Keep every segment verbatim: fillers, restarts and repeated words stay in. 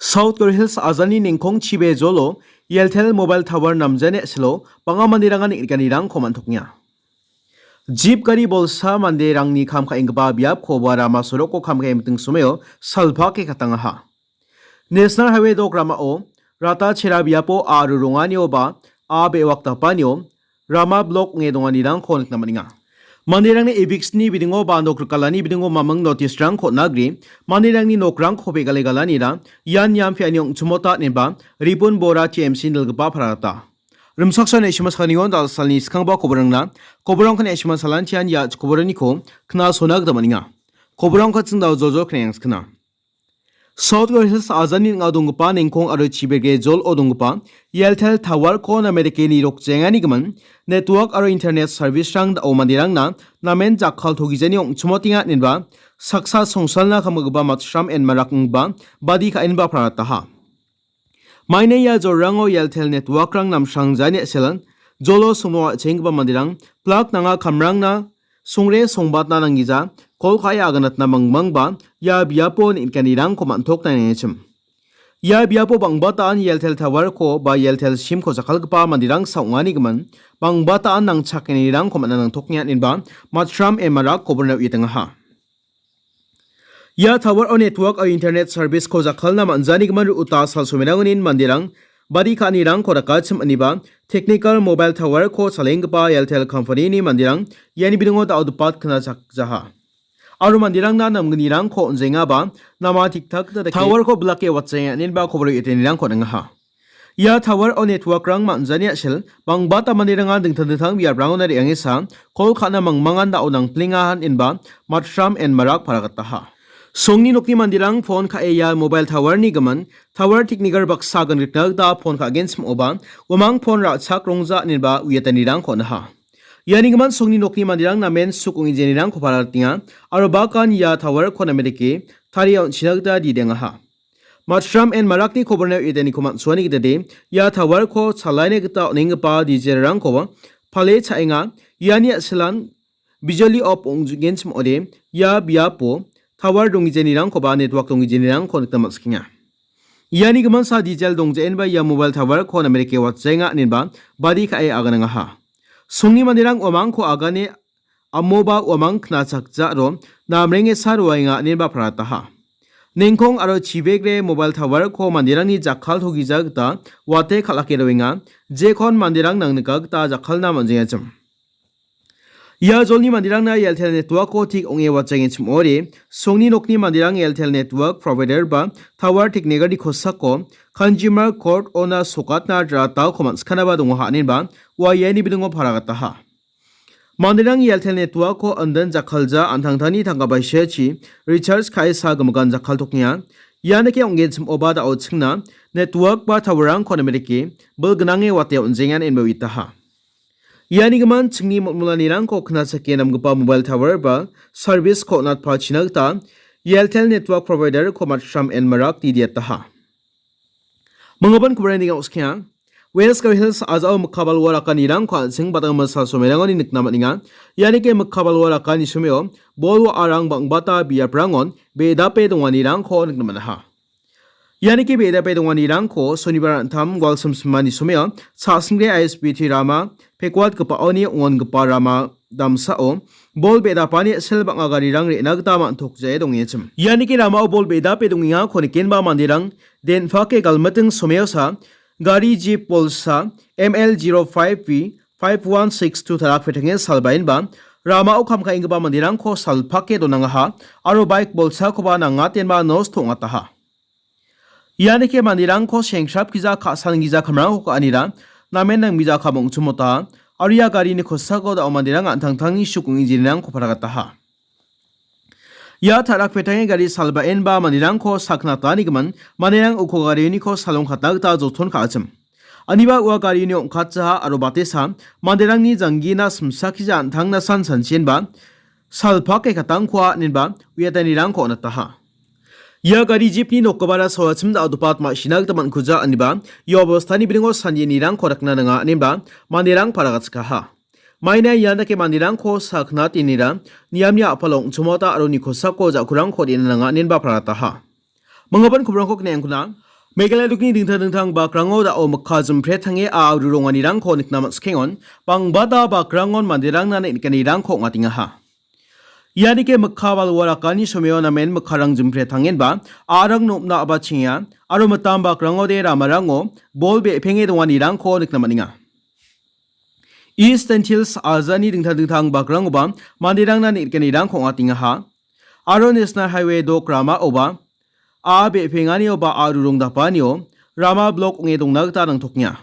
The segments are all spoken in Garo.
South Garo Hills ajani nengkong chibe jolo Airtel mobile tower namjani a·selo bang·a manderangan neng·nikanirangko man·tokenga. Jeep gari bolsa manderangni kam ka·enggipa biapko ba rama soroko kam ka·e miting someo salpake katangaha. National Highway dok ramao rata chera biapo a·ru ronganioba a be·wak dapanio rama blok ong·e donganirangko nikna man·enga. Manderangni eviction-ni bidingo ba nok rikalani bidingo maming notice-rangko on·agri, manderangni nokrangko be·gale galanira ian niam pe·ani ong·chimota ineba Ribun Bora T M C nilgipa paragata. Rimchaksoa ne·sima sakanion dal·salni skangba koborangna, koborangko ne·sima salantian ia koboraniko knasona gita man·enga. Koborangko ching dal joljol kneng skna. South Garo Hills ajani ning·ao donggipa nengkong aro chibege jol·o donggipa Airtel tower-ko name dake nirokjaengani gimin, network aro internet service-rang da·o manderangna namen jakkal togijani ong·chimotenga ineba saksa songsalna kamgipa Matram and Marak ingba badi ka·enba parataha. Maina ia jorrango Airtel network-rang namsrangjani a·selan jolo songno a·chenggipa manderang plak nanga kamrangna songre songbatna nanggija, kol ka·e aganatna mangmangba ia biapo neng·nikanirangko man·tokna nangachim. Ia biapo bang·bata an Airtel tower-ko ba Airtel sim-ko jakkalgipa manderangsa ong·ani gimin, bang·bata an nangchakenirangko man·a nangtokenga ineba Matram and Marak koborna uiatengaha. Ia tower-o network aro internet service-ko jakkalna man·janigimin ru·uta sal somerangnin manderang badi ka·anirangko dakachim aniba technical mobile tower-ko salenggipa Airtel company-ni manderang iani bidingo da·o dipat knachakjaha. Aro manderangna namgnirangko on·jengaba nama tik-tak gita dake tower-ko blake watjaenga inenba kobor uiatenirangko on·engaha. Ia tower-o network-rang man·jani a·sel, bang·bata manderangan dingtang dingtang biaprangona re·angesa kol ka·na mangmangan da·o nangplenga, han inba Matram and Marak paragataha. Songni nokni manderang phone ka·e ia mobile tower-ni gimin tower tekniker baksa aganrikna gita phone ka·genchim ong·oba, uamang phone ra·chak rongja inenba uiatanirangko on·aha. Iani gimin songni nokni manderang namen suk ong·e jenirangko paragatenga, aro bakan ia tower-ko name dake tarie on·china gita didengaha. Matram and Marakni koborna uiataniko man·suani gitade, ia tower-ko chalaina gita on·enggipa diesel-rangko pale cha·enga. Iani a·selan bijoli op ong·genchim ong·ode, ia biapo tower donggijanirangkoba network donggijanirangko nikna man·sikenga. Iani giminsa diesel dongjaenba ia mobile tower-ko name dake watjaenga inenba badi ka·e aganangaha. Songni manderang uamangko agane amoba uamang knachakjaro namrengesa roenga inenba parataha. Nengkong aro chibegre mobile tower-ko manderangni jakkal togija gita wate kal·ake roenga, jekon manderang nangnika gita jakkalna man·jengachim. Ia jolni manderangna Airtel network-ko tik ong·e watjangengchim ong·ode, songni nokni manderang Airtel network provider ba tower teknikerni kosako consumer court-ona sokatna dratako man·sikanaba donga, han inba ua iani bidingo paragataha. Manderang Airtel network-ko an·den jakkalja an·tangtangni tangka baisiachi recharge ka·e sa gimikan jakkaltokenga. Ian dake ong·genchim ong·oba da·o chingna network ba tower-rangko name dake bil gnange wate on·jengan inba uitaha. Iani gimin chingni motmolanirangko knachake namgipa mobile tower ba service-ko on·atpachina gita Airtel network provider-ko Matram and Marak didiataha. Manggipan koborani ning·ao skiang. West Garo Hills a·jao mikka balwa rakanirangko an·ching badang masa somerangoni nikna man·enga. Ianike mikka balwa rakani someo bol wa·arang bang·bata biaprangon be·dape donganirangko nikna man·aha. Ianike be·dape donganirangko sonibar an·tam gualsim simani someo Chasingre I S B T rama pekwatgipaoni ong·ongipa rama damsao bol be·dapani sil bang·a garirang re·na gita man·tokjae dongengachim. Ianike ramao bol be·dape dongengako nikenba manderang den·pake galmiting someosa gari jeep bolsa M L zero five V five one six two tarakpetange salbaenba ramao kam ka·enggipa manderangko salpake donangaha aro baik bolsakoba nangatenba nosto ong·ataha. Ianike manderangko sengsrapgija ka·sangija kamrangko ka·anira namen nangmija kam ong·chimota, aro ia garini kosako da·o manderang an·tangtangni suk ong·e jenirangko paragataha. Ia tarakpetange gari salbaenba manderangko saknatanigimin manderang uko garini ko salongkatna gita joton ka·achim. Aniba ua garini ong·katjaha aro batesa manderangni janggina simsakija an·tangna san sanchienba salpake katangkoa inenba uiatanirangko on·ataha. Ia gari jeepni nokgipara sawachim da·odopat ma·sina gita man·kuja aniba ia obostani bringo sanjenirangko dakna nanga inenba manderang paragatchikaha. Maina ian dake manderangko saknatenira niamni a·palo ong·chomota aro nikosako ja·kurangko re·na nanga inenba parataha. Manggipan koborangko kne·angkuna. Meghalaya dokni dingtang dingtang bakrango da·o mikka jimpre tange a·a ru ronganirangko nikna man·skengon, bangbata bakrangon manderangna ne·nikanirangko ong·atengaha. Ianike mikka balwa rakani someo namen mikkarang jimpre tangenba, a·rang nopna a·bachenga, aro mitam bakrangode ramarango bol be·penge donganirangko nikna man·enga. Eastern Hills ajani dingtang dingtang bakrangoba manderangna ne·nikanirangko ong·atengaha. Aro National Highway dok ramaoba a·a be·penganioba a·a ru rongdapanio rama blok ong·e dongna gita nangtokenga.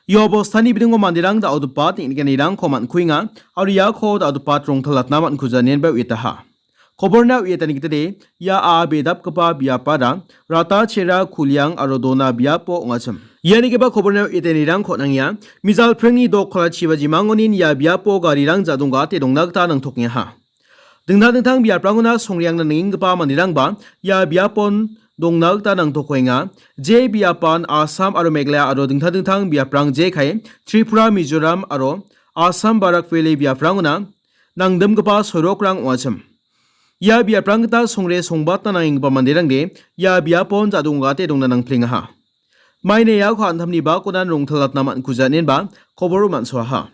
Ia obostani bidingo manderang da·odopat ne·nikanirangko man·kuenga aro iako da·odopat rongtalatna man·kuja ineba uiataha. Koborna uiatani gitade, ia a·a bedapgipa biapara Rata Chera Kuliang aro dona biapo ong·achim. Ianigipa koborna uiatanirangko nangia, Mijalpringni dok kolachiba jimangonin ia biapo garirang jadongate dongna gita nangtokengaha. Dingtang dingtang biaprangona songreangna nangenggipa manderangba ia biapon dongna gita nangtokenga. Je biapan Assam aro Meghalaya aro dingtang dingtang biaprang jekai Tripura, Mizoram aro Assam Barak Valley biaprangona nangdimgipa sorokrang ong·achim. Ia biaprang gita songre songbatna nangenggipa manderangde ia biapon jadongate dongna nangplengaha. Maina iako an·tamni bakonan rongtalatna man·kuja inenba koboro man·soaha.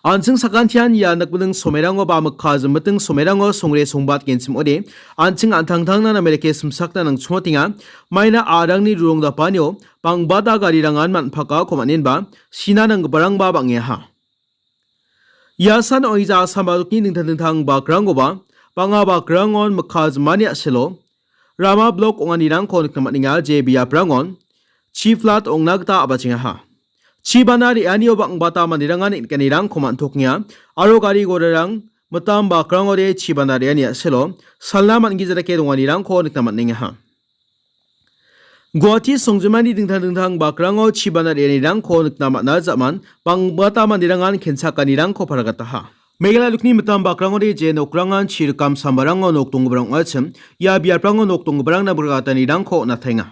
An·ching sakantian ia nikmiting somerango ba mikka jimiting somerango songre songbat genchim ong·ode, an·ching an·tangtangna name dake simsakna nangchimotenga. Maina a·rangni ru rongdapanio bangbata garirangan man·pakako man·enba sina nanggiparangba bang·eaha. Ia san ong·ija Assam ba dokni dingtang dingtang bakrangkoba bang·a bakrangon mikka jimani a·selo rama blok ong·anirangko nikna man·enga, je biaprangon chi flat ong·na gita a·bachengaha. Chi bana re·anio bang·bata manderangan neng·nikanirangko man·tokenga aro gari gorarang mitam bakrangode chi bana re·ani a·selo salna man·gija dake donganirangko nikna man·engaha. Guwahati songjinmani dingtang dingtang bakrango chi bana re·anirangko nikna man·a, ja·man bang·bata manderangan kenchakanirangko paragataha. Meghalaya dokni mitam bakrangode je nokrangan chi rikam sambarango nok donggiparang ong·achim, ia biaprango nok donggiparangna bragatanirangko on·atenga.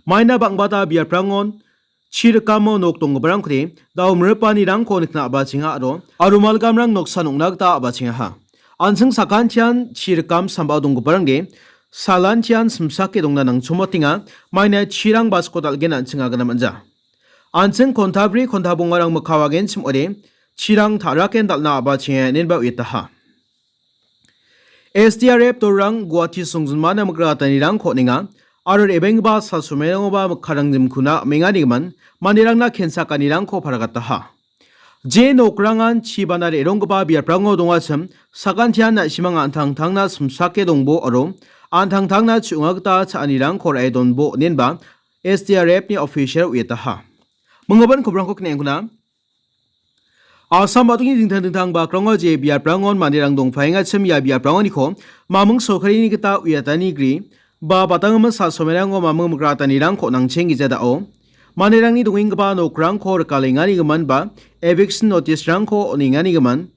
Maina bang·bata biaprangon chi rikamo nok donggiparangkode dao mripanirangko nikna a·bachenga aro, aro malgamrang noksa nokna gita a·bachengaha. An·ching sakantian chi rikam sambao donggiparangde salantian simsake dongna nangchomotenga, maina chirang basiko dal·gen an·ching agana man·ja. An·ching kontabri kontabongarang mikka wagenchim ong·ode chirang ta·raken dal·na a·bachenga inenba uiataha. S D R F dolrang Guwahati songjinmana migratanirangko on·enga aro re·benggipa sal somerangoba mikkarang jimkuna am·enganigimin manderangna kenchakanirangko paragataha. Je nokrangan chi bana re·ronggipa biaprango dongachim, sakantian na·simang an·tangtangna simsake dongbo aro an·tangtangna chu·onga gita cha·anirangko ra·e donbo inenba S D R F ni official uiataha. Minggipa kobrangko kne·engkuna. Assam ba dokni dingtang dingtang bakrango je biaprangon manderang dongpaengachim, ia biaprangoniko maming sorkarini gita uiatani gri ba batanggimin sal somerango maming migratanirangko nangchenggija dao manderangni dongenggipa nokrangko rikaliengarigimin ba eviction notice-rangko on·enganigimin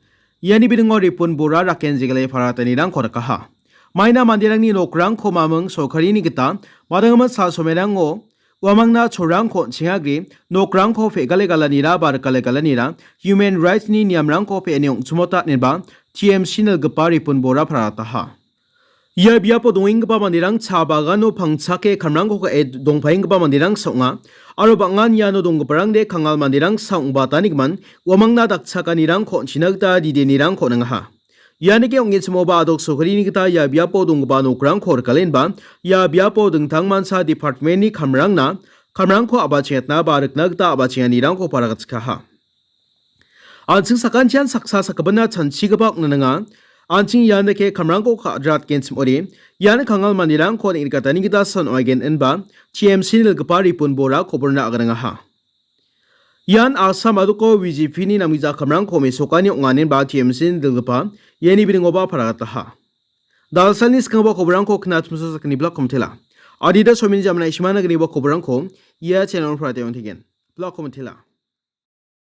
iani bidingo Ripun Bora, Raken Jegale paratanirangko rikaha. Maina manderangni nokrangko maming sorkarini gita batanggimin sal somerango uamangna cholrangko on·chengagri, nokrangko pe·gale galanira ba rikale galanira human rights-ni niamrangko pe·ane ong·chimota ineba T M C nilgipa Ripun Bora parataha. Ia biapo dongenggipa manderang cha bagano pangchake kamrangko ka·e dongpaenggipa manderang sa ong·a, aro bang·an iano donggiparangde kangal manderang sa ong·batanigimin uamangna dakchakanirangko on·china gita didenirangko on·angaha. Ianike ong·e chimoba adok sorkarini gita ia biapo donggipa nokrangko rikalenba, ia biapo dingtangmancha department-ni kamrangna, kamrangko a·bachengatna ba rikna gita a·bachenganirangko paragatchikaha. An·ching sakantian saksa sakgipinna chanchigipa ong·na nanga. An·ching ianike kamrangko ka·dratgenchim ong·ode, ian kangal manderangko neng·nikatani gita san ong·aigen inba T M C nilgipa Ripun Bora koborna aganangaha. Ian Assam adoko B J P-ni namgija kamrangko mesokani ong·a inenba T M C nilgipa iani bidingoba paragataha. Dalsalni skanggipa koborangko knatumso sakgni blak komtela. Adida somini jamna isimana gniba koborangko ia channel-o parate ong·tegen. Blak komtela.